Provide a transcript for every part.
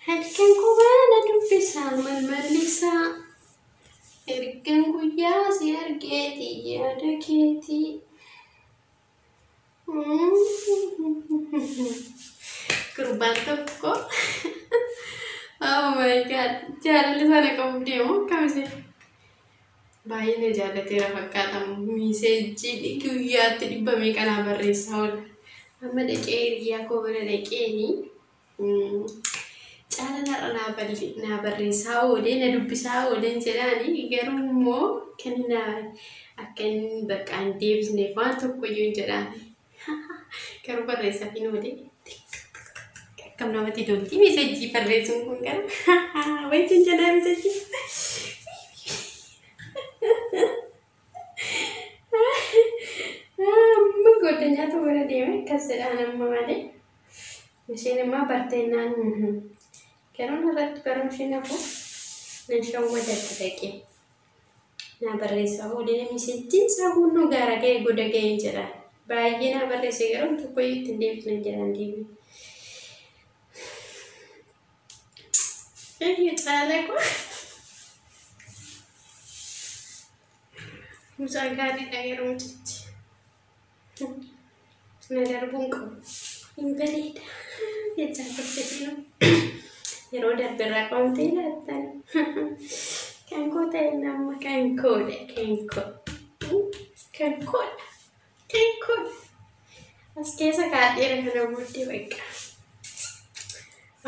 Halkan qubaana dubbisaa malmallisaa. Ergan guyyaa si argeeti yaada keetii. Gurbaan tokko. Oh my God. Jaalalli sana qabuuf deemu akkamisi? Baay'ee na jaallateera fakkaata. Miiseejii guyyaatti 100 kanaa barreessaa oola. Amma dhaqee hiriyaa koo bira dhaqeeni caalaan har'a naa barreessaa oolee na dubbisaa ooleen jedhaani, garuu immoo kan naa akka inni bakka hin deebisneef waan tokko iyyuu hin jedhaani. Garuu barreessaa fi oolee. Akkam namatti tolti miiseejii barreessuun kun garuu. Wajjin jedhaa miiseejii. Amma goddanyaatu bira deeme akkas jedhaan amma malee. Isheen immoo barteennaan garuu narratti baruun isheen hafu nan shawwadadha dhaqee. Naa barreessaa oolee, miiseejiin isaa hunduu gaara ga'e goda ga'e jedhaan. Baay'ee naa barreesse, garuu tokko iyyuu ittiin deebisne jedhaan deebi. Eeyyo caala koo. Mucaa gaariidha garuu mucichi. Na darbuun qabu. Hin bareeda. Jechaa turte isheen. Yeroo darbe irraa qabamtee ilaattan. Kan koo ta'e nama kan koodha, kan koo. Kan koodha. Kan koodha. As keessa kaadheera kana booddee bakka.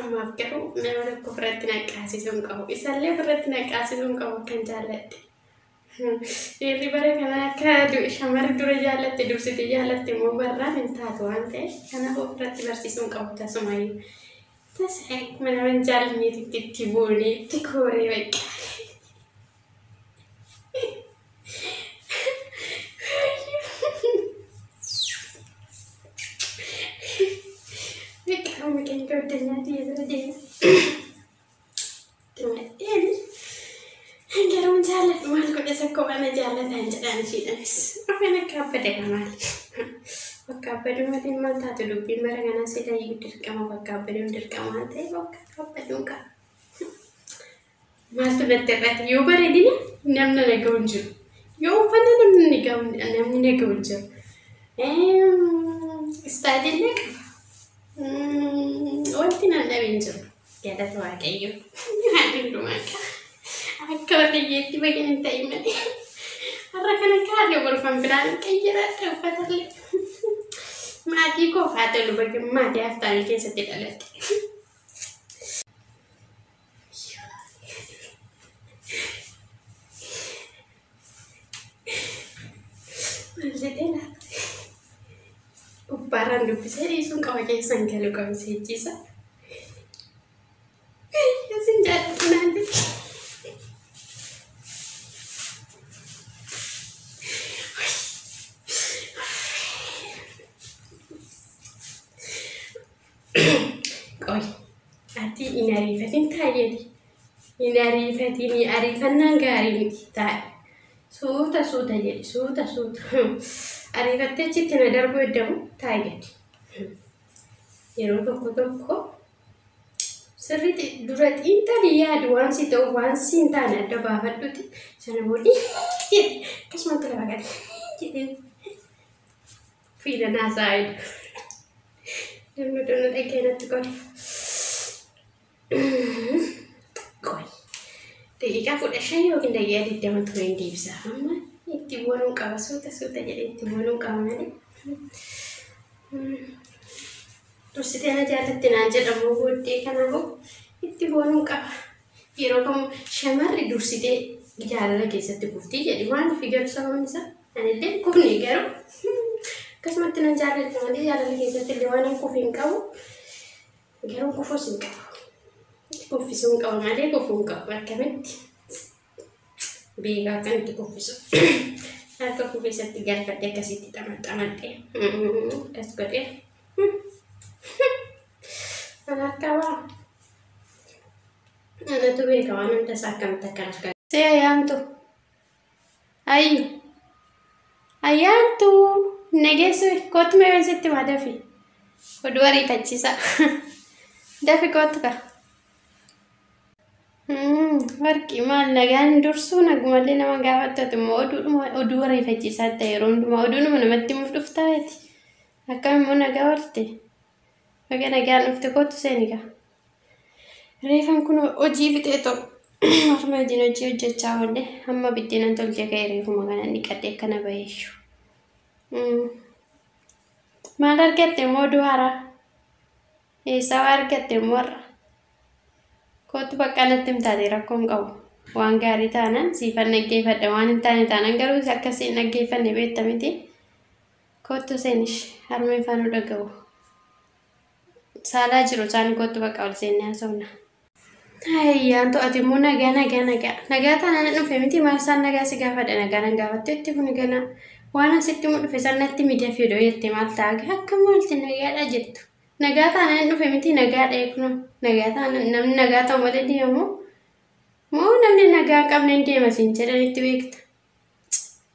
Ammaaf garuu nama tokko ofirratti naqqaasisuu hin qabu. Isallee ofirratti naqqaasisuu hin qabu kan jaalladhe. Dhiirri bara kana akka shamarri dura jaallatte dursite jaallatte immoo barraan hin taatu waan ta'eef, kanaaf ofirratti barsiisuu hin qabu tasumayyuu. Tasa akkuma nama hin jaallanneetitti itti boonee itti kooree bakka. Bakka amma kan goddanyaa bira deema. Itti garuu jaalladhu maal godhe sakko ana jaallataan jedhaan ishiidhanis. Afaan akka abbade maali? Bakka abbaduu malee maal taatu, dubbiin bara kanaa sila iyyuu dirqama, bakka abbaduun dirqama waan ta'eef bakka abbaduun qaba. Maaltu natti irratti yoo bareedina namni na ga'u hin jiru. Yoo uffanna namni na ga'u hin jiru. Istaayilii qaba. Wanti naan dhabe hin jiru. Galata Waaqayyo. Waan hundumaa qaba. Akka warriyyeetti bagan hin ta'in malee. Har'a kana kaadhe golfan biraan qayyaradha uffatallee. Maatii koo haa tolu, bagan maatii haftaamii keessatti dhaladhe. Maal jedhee laata? Gubbaarraan dubbisee dhiisuun qaba, keessan galu qaba seechiisa. Isin jaalladhu naan jedhe. Qoy, ati hin ariifatin taa'eeti. Hin ariifatin, ariifannaan gaarii miti, taa'e. Suuta suuta jedhi, suuta suuta. Ariifattee achitti na darbuu eddamu, taa'i gadi. Yeroo tokko tokko sirriitti dura xiinxalii yaadi, waan si ta'u waan si hin taane adda baafadhuti, sana booddee akkasumatti lafa gadi jedhee fiila naasaa jedhu. Namni oduu na dhagee natti godha. Qoy. Daqiiqaa 15 yookiin daqiiqaa 20 tureen deebisa. Amma itti boonuun qaba, suuta suuta jedhee itti boonuun qaba malee. Dursitee na jaallatti naan jedhamu booddee, kanaafuu itti boonuun qaba. Yeroo kamuu shamarri dursitee jaalala keessatti kuftii jedhi, maaliif garuu? Sababni isaa anillee kufne, garuu akkasumatti nan jaalladha malee jaalala keessatti illee waan hin kufe hin qabu. Garuu kufuus hin qabu. Kuffisuu hin qabu malee kufuu hin qabu. Akkamitti beekaa akkamitti kuffisu? Harka koo keessatti galfadhe, akkasitti xamaxamadhe akkas godhee. Kan harkaa waa. Anatu beeka waan hunda isaa akkamitti akka harka. See ayyaantu. Ayyu. Ayyaantu. Nageessu, kootu mee sitti maa dafi. Oduu ariifachiisa. Dafi, kootu ka. Warqii maal nagaan dursuu nagumallee nama gaafattatu immoo oduudhuma oduu ariifachiisaa ta'e yeroo hundumaa oduunuma namatti himuuf dhuftaati. Akkam immoo nagaa oolte? Baga nagaan dhufte kootu seeni gaa. Reefan kun hojii fixee ta'u harma wajjin hojii hojjechaa oolle amma biddeenan tolchee ka'e reefuma kana dhiqadhee akkana baheeshu. Maal argatte immoo oduu haaraa? Eessaa waa argatte immoo har'a? Kootu bakka natti himtaate rakkoon qabu. Waan gaarii taanaan siifan dhaggeeffadha. Waan hin taane taanaan garuu akkasiin dhaggeeffanne beekta miti. Kootu seenish harmeen faanuu dhaga'u. Saalaa jiru isaan kootu bakka ol seennee haasofna. Ayyaan to'ati immoo nagaa nagaa nagaa. Nagaa taanaan dhufe miti maal isaan nagaa si gaafadha nagaa nan gaafatte itti kun gana. Waan asitti mu dhufe san natti midafee doo jette maal ta'a akkam oolte nagaadha jettu. Nagaa taanaan dhufe miti nagaa dha'e kunoo nagaa taanaan namni nagaa ta'u malee deemu moo namni nagaa hin qabne hin deema siin jedhanitti beekta.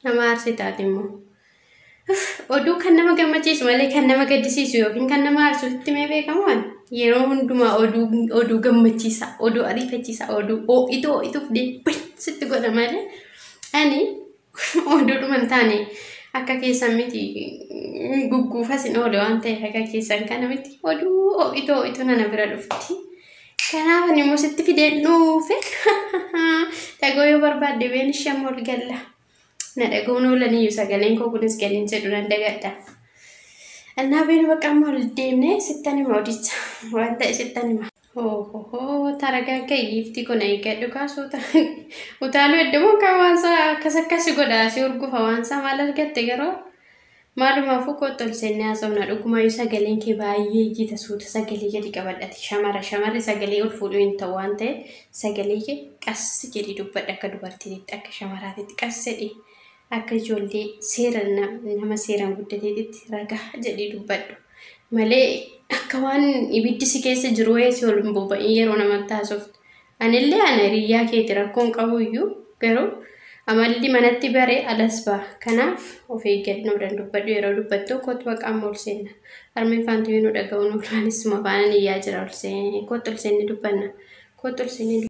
Nama aarsitaati immoo. Oduu kan nama gammachiisu malee kan nama gaddisiisu yookiin kan nama aarsu itti mee beekamu waan yeroo hundumaa oduu oduu gammachiisa oduu ariifachiisa oduu ho'itu ho'ituuf deebii sitti godha malee ani oduudhuma hin taane akka keessan miti gugguufas hin oole waan ta'eef akka keessan kana miti oduu ho'itu ho'itu nana bira dhufti. Kanaaf ani immoo sitti fideen dhufe dhagoo yoo barbaadde been ishee amma ol galla. Na dhaga'uun oolaniyyuu sagaleen koo kunis galiin jedhu nan dagadha. Annaa been bakka amma ol deemnee sittan hima odicha waan ta'e sittan hima. Hoo taragaagga giiftii kun eeggadhu kaasuuta. Utaaluu heddumoo kan waan isaa akkas akkas godha si urgufa waan isaa maal argatte garuu maalumaafuu kootti ol seennee haasofna dhugumayyuu sagaleen kee baay'ee iyyita suuta sagalee gadi qabadhati shamara shamarri sagalee ol fuudhuu hin ta'u waan ta'eef sagalee kee qas jedhi dubbadhu akka dubartiitti akka shamaraatitti qas jedhi akka ijoollee seera nama seeraan guddateetitti ragaa jedhii dubbadhu malee akka waan ibiddi si keessa jiru wayii si ol hin boba'in yeroo namatti haasoftu. Anillee ana hiriyyaa keeti rakkoon qabu iyyuu garuu amalli manatti bare alas ba'a. Kanaaf of eeggannoodhaan dubbadhu yeroo dubbattu kootu bakka amma ol seenna. Harmeen faantuu nu dhaga'uun olaanis suma faana iyyaa jira ol seenne kootu ol seenne dubbanna. Kootu ol seenne.